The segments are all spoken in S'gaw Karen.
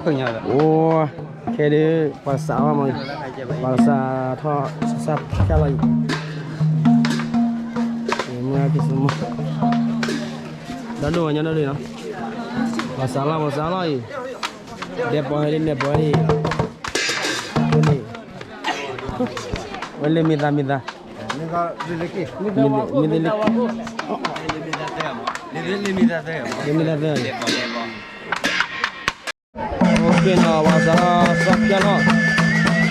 အိၣ် ခဲဒုး ပှၤစးအီၤမး, ပှၤစးထီၣ်စးဖၠၣ်လီၤအံၤ, မုၢ်က့ၤစမုၢ်, ဒီဒိၣ်ဝဲညီဒီဒိၣ်နီၤ, ပှၤစးလီၤ ပှၤစးလီၤအံၤ, ဒဲးပီၤဟဲဒ်နဲၣ်ပီၤဟဲဒ်, ဝဲန့ၣ်, ဝဲလၢမံသးမံသး, မံသးလၢ, လၢမံသးသၢ, လၢမံသးသၢ, အိၣ်က့ၤနီၤ ပှၤစးလီၤ စးဖၠၣ်လီၤ.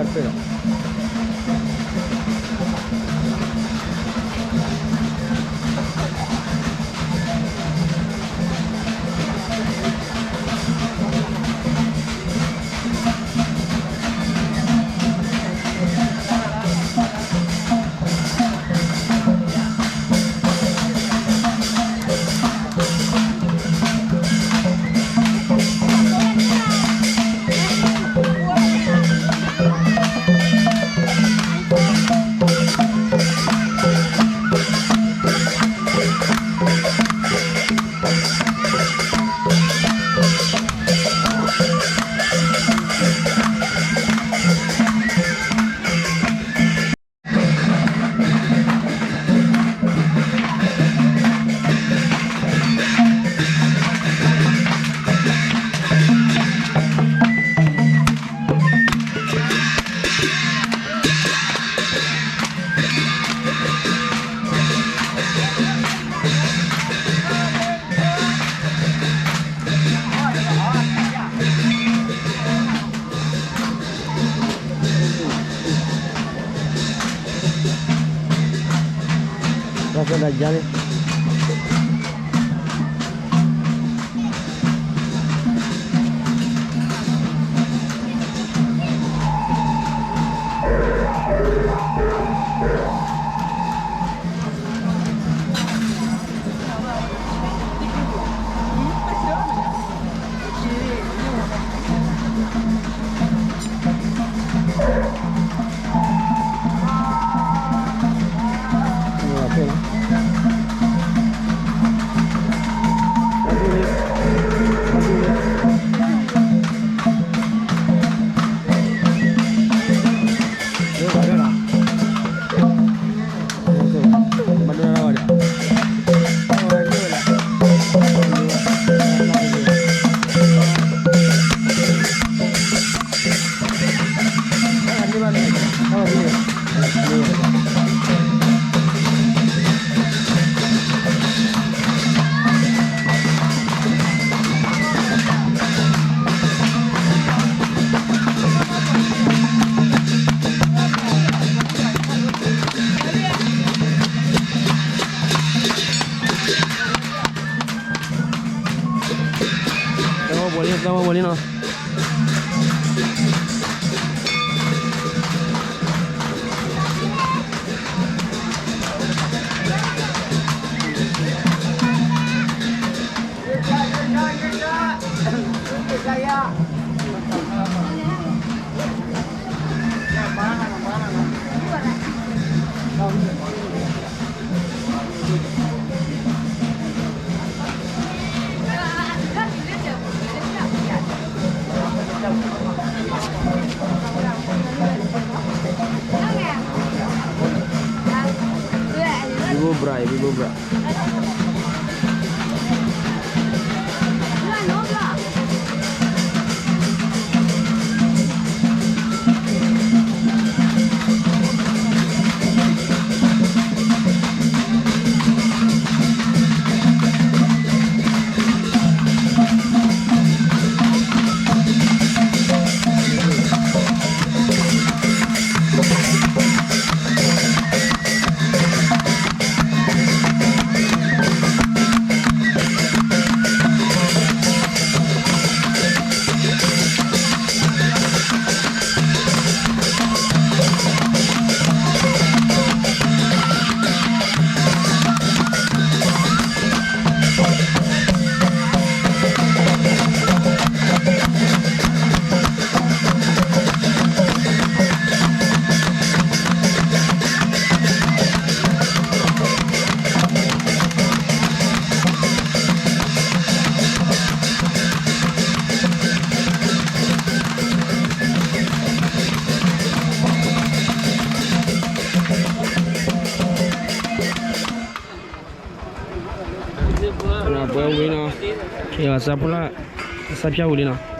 တၢ်ဖဲဒၣ်ယါန့ၣ် သၢဝီပှဲၤလံ သၢဝီပှဲၤလံနီၤ. ဘံဘူဘြၣ်အံၤ ဘံဘူဘြၣ်.ပှၤဝံၤနီၤ, က့ၤအီၤစးဖူလၢ်, စးဖၠၣ်ဝံၤလံနီၤ.